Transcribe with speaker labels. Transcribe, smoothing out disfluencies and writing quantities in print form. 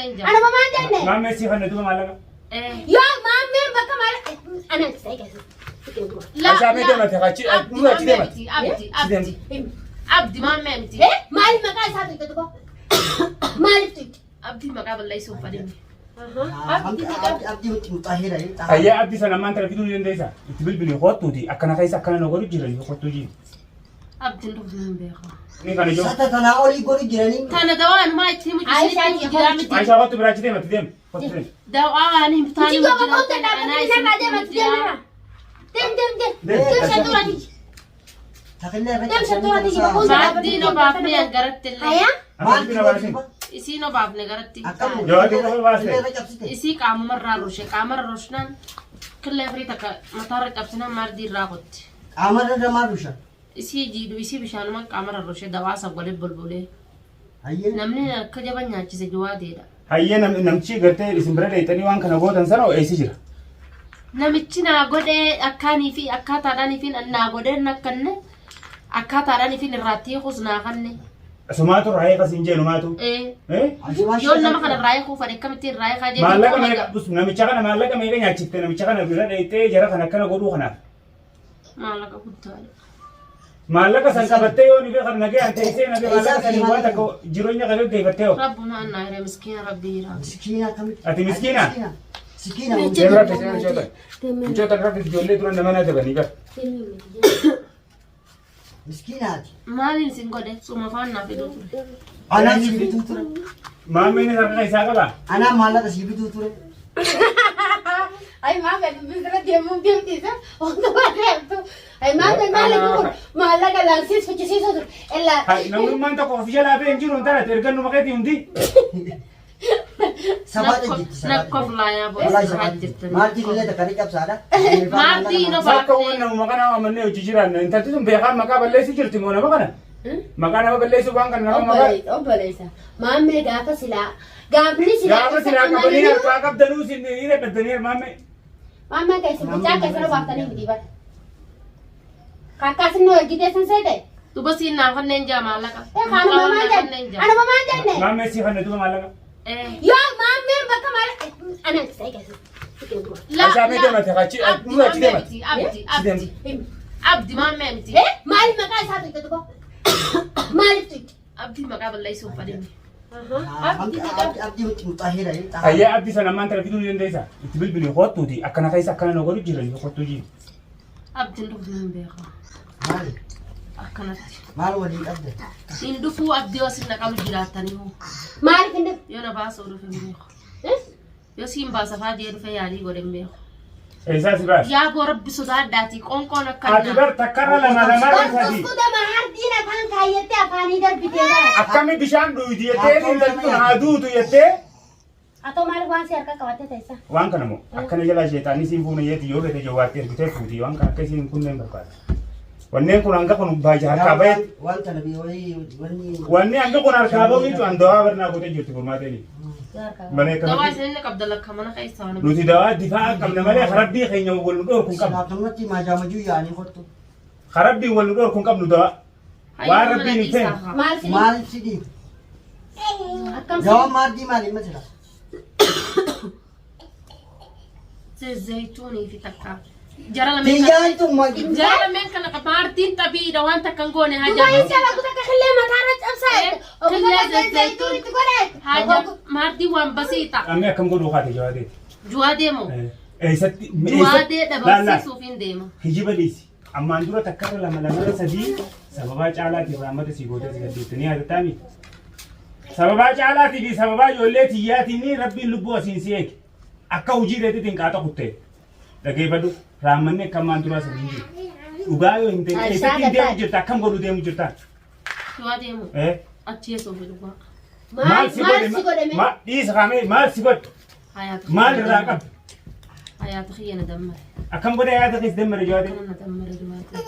Speaker 1: kanneen jaa.
Speaker 2: Anuma maan jenne?
Speaker 3: Maammee sii kanne duba maallaqa.
Speaker 1: Eh.
Speaker 2: Yoo maammeen bakka maallaqa ana isa
Speaker 1: La
Speaker 3: Aishaa mee
Speaker 1: la.
Speaker 3: deemate achi
Speaker 1: Abdi
Speaker 3: nurra achi
Speaker 1: maammee
Speaker 3: deemate.
Speaker 1: miti. Abdi
Speaker 3: Achi
Speaker 1: abdi. Abdi maammee miti.
Speaker 2: Eh maaliif maqaa isaa tuqxe duba? Maaliif tuqxe?
Speaker 1: Abdi maqaa balleessuuf fadhime.
Speaker 4: Abdi abdi muxahira.
Speaker 3: Ayyaa abdii sana ammaan tana fiduu ni dandeessaa? Itti bilbili kottuuti akkana keessa akkana na godhu jirani kottuu jiru.
Speaker 1: Abdiin dhufuu hin beeku.
Speaker 3: Ni kana jiru.
Speaker 4: Sata tanaa olii godhu jiranii.
Speaker 1: Tana dawaa anumaa itti himu
Speaker 2: Aishaan
Speaker 1: isinitti jiraa miti.
Speaker 3: Aishaa kottu biraa achi deemati deemi. Kottu deemi.
Speaker 1: Dawaa waan hin taane
Speaker 2: Muciyyoo bakka hunda dhaabbatanii narraa deemati deemarraa. Deem deem deem. Deem shantuuraati.
Speaker 4: Takillee irra
Speaker 2: Deem shantuuraati bakka hunda
Speaker 1: Maaddiin
Speaker 2: dhaabbatanii.
Speaker 1: obaafne garatti illee.
Speaker 2: Hayaa?
Speaker 4: Maal
Speaker 3: Akkamitti na baasin?
Speaker 1: Isiin obaafne garatti.
Speaker 4: Akkam
Speaker 3: Jawaabni qofa baase.
Speaker 4: Illee irra cabsite.
Speaker 1: Isii qaamumarraa rushe qaamarra rushnaan killee firii takka mataarra cabsinaan maardii irraa qotti.
Speaker 4: Qaamarra irra maal rusha?
Speaker 1: Isii jiidhu isii bishaanumaan qaamarra rushe dawaa san waliin bulbulee.
Speaker 4: Hayyee.
Speaker 1: Namni akka jaban nyaachise juwaadeedha.
Speaker 3: Hayyee namtichi gartee isin bira dheeyxanii waan kana gootan sana eessi jira?
Speaker 1: Namichi naa godhee akkaanii fi akkaataadhaan fi naa godhee nakkanne akkaataadhaan fi irraatti hiikus naa kanne.
Speaker 3: Sumaatu raayee kas hin jeenu maatu.
Speaker 1: Ee.
Speaker 3: Eh?
Speaker 1: Yoon nama kana irraa hiikuu fadhe akkamittiin irraa hiikaa jedhee
Speaker 3: Maallaqa meeqa namicha kana maallaqa meeqa nyaachifte namicha kana bira dheeyxee jara kana akkana godhuu kanaaf.
Speaker 1: Maallaqa guddaadha.
Speaker 3: Maallaqa san qabattee yoo ni kan nagee an teessee nagee maallaqa sanii waan takka jireenya kan gaggeeffattee hoo.
Speaker 1: Rabbuma annaa hiree miskiina rabbii jira.
Speaker 4: Miskiina akkamitti?
Speaker 3: Ati miskiina?
Speaker 4: Miskiina.
Speaker 3: Deem raffis mucoota. Mucoota raffis ijoollee dura nama na dabanii bara.
Speaker 4: Miskiinaati.
Speaker 1: Maaliin isin godhe suma afaan naa fiduu ture.
Speaker 4: Anaan si bituu ture.
Speaker 3: Maammeen harka isaa qabaa?
Speaker 4: Anaan maallaqa si bituu ture.
Speaker 2: Ay maame dubbii bira deemuun deemtiisa wanta deemtu. Ay maame maali kun maallaqa laansiis fichisiisuu ture. Illaa
Speaker 3: Hai, namnummaan tokko of jalaa ba'e hin jiru hin taate ergannuma keetii hundi.
Speaker 4: Sabaadha jirti sabaadha.
Speaker 1: Nakkoof laayaa
Speaker 4: Wallahi
Speaker 1: booda
Speaker 4: sabaadha.
Speaker 1: jirtan.
Speaker 4: Maartiin illee takka ni cabsaadha.
Speaker 1: Maartiin
Speaker 3: Bakka waan namuma kana amannee hojii jiraanna. Intalti sun beekaan maqaa balleessuu jirti moo nama kana? Maqaa nama balleessuu waan kana nama maqaa.
Speaker 2: Obboleessa maammee gaafa silaa gaafni silaa
Speaker 3: Gaafa silaa qabanii harkaa qabdanuu isin ni dadhabdanii maammee.
Speaker 2: Maammee keessa bichaa keessa baaftanii miti bara. Kakkaas inni hojii san seete.
Speaker 1: Duba siin naa kanneen jaa maallaqa.
Speaker 2: Eh anuma maan jenne anuma maan jenne.
Speaker 3: Maammee sii kanne duba maallaqa.
Speaker 1: Eh.
Speaker 2: Yoo maammeen bakka maallaqa ana isa eegale.
Speaker 1: La
Speaker 3: Aishaa mee deemate achi
Speaker 1: Abdi
Speaker 3: nurra achi
Speaker 1: maammee
Speaker 3: deemate.
Speaker 1: miti. Abdi abdi. Abdi maammee miti.
Speaker 2: Eh maaliif maqaa isaa tuqxe duba? Maaliif tuqxe?
Speaker 1: Abdi maqaa balleessuuf fadhime.
Speaker 4: Abdi abdi muxahira.
Speaker 3: Hayyee abdii sana ammaan tana fiduu ni dandeessaa? Itti bilbili kottuuti akkana keessa akkana na godhu jirani kottuu jiru.
Speaker 1: Abdiin dhufuu hin beeku.
Speaker 4: Maali?
Speaker 1: Akkanatti.
Speaker 4: Maal waliin qabda?
Speaker 1: Hin dhufuu abdii yoo sin naqamu jiraattanii hoo.
Speaker 2: Maaliif hin dhufne?
Speaker 1: Yoo na baasuu dhufe hin beeku. Yoo siin baasa faa jee dhufe yaalii godhe hin beeku.
Speaker 3: Eessaa si baase?
Speaker 1: Yaa boo rabbi sodaadhaatii qoonqoon akka
Speaker 3: Ati bar takkarra lama lamarra sadi.
Speaker 2: Bartuskudama hardiin afaan kaayyattee afaanii darbitee bara.
Speaker 3: Akkami bishaan dhuydi jettee intalti tun haa duutu jettee
Speaker 2: Atoo maaliif waan si harka qabattee teessa?
Speaker 3: waan kana moo akkana jalaa sheexaanii siin fuune jeeti yoo fete jawaatti ergitee fuuti waan kana akka isiin hin kunneen barbaada. Wanneen kun hanga kun baay'ee harkaa bahe
Speaker 4: Wanta nabi wayii wanni.
Speaker 3: wanni hanga kun harkaa bahu jechuun an dawaa barnaa gootee jirti furmaateen. Malee
Speaker 1: Dawaa
Speaker 3: akkanatti
Speaker 1: isin qabda lakka mana keessaa waan
Speaker 3: nuti dawaa difaa qabna malee rabbii keenya wal nu dhorku hin qabnu.
Speaker 4: Silaa maajaamajuu yaa'anii kottu.
Speaker 3: Rabbii wal nu dhorku hin qabnu dawaa. Waan rabbiin hin feene.
Speaker 2: Maal si
Speaker 4: Maal si dhiibu?
Speaker 2: Akkam si
Speaker 4: Dawaan maaddii maali masila?
Speaker 1: Zayituunii fi takka. Jara lameen
Speaker 4: Biyyaan tun maal?
Speaker 1: Jara lameen kana maartiin xabiidha waan takka hin goone haa
Speaker 2: Duba
Speaker 1: jaalu.
Speaker 2: isa lagu takka killee mataarra cabsaa jette. Ogu
Speaker 1: Killee
Speaker 2: takka zayituun itti godhe.
Speaker 1: Haa jaalu maartiin waan basiita.
Speaker 3: Amma akkam godhuu kaate jawaadeeti.
Speaker 1: Juwaa deemu.
Speaker 3: Eessatti
Speaker 1: Juwaadee dhabamsiisuuf hin deema.
Speaker 3: Hijiba dhiisi. Ammaan dura takkarra lama lamarra sadii sababaa caalaatiin raammata sii gootee si gaddeette ni yaadattaami. Sababaa caalaatii fi sababaa ijoollee tiyyaatiin rabbiin lubbuu asiin si eege. Akka hojii keetiitiin qaaxa kuttee. Dhageeffadhu raammanni akka ammaan duraa sanii hin jiru. Dhugaa yoo hin ta'in
Speaker 2: Aishaa
Speaker 3: eessatti hin deemu
Speaker 2: gataa.
Speaker 3: jirta akkam godhuu deemu jirta.
Speaker 1: Juwaa deemu.
Speaker 3: Eh?
Speaker 1: Achi yesuuf dhugaa.
Speaker 2: Maal
Speaker 3: si
Speaker 2: maal si godhe mee?
Speaker 3: Dhiisa kaamee maal si godhe?
Speaker 1: Hayaata
Speaker 3: Maal irraa qabda?
Speaker 1: Hayaata kiyya na dammare.
Speaker 3: Akkam godhe yaada keessa dammare jawaadee?
Speaker 1: Akkana na dammare juwaadee.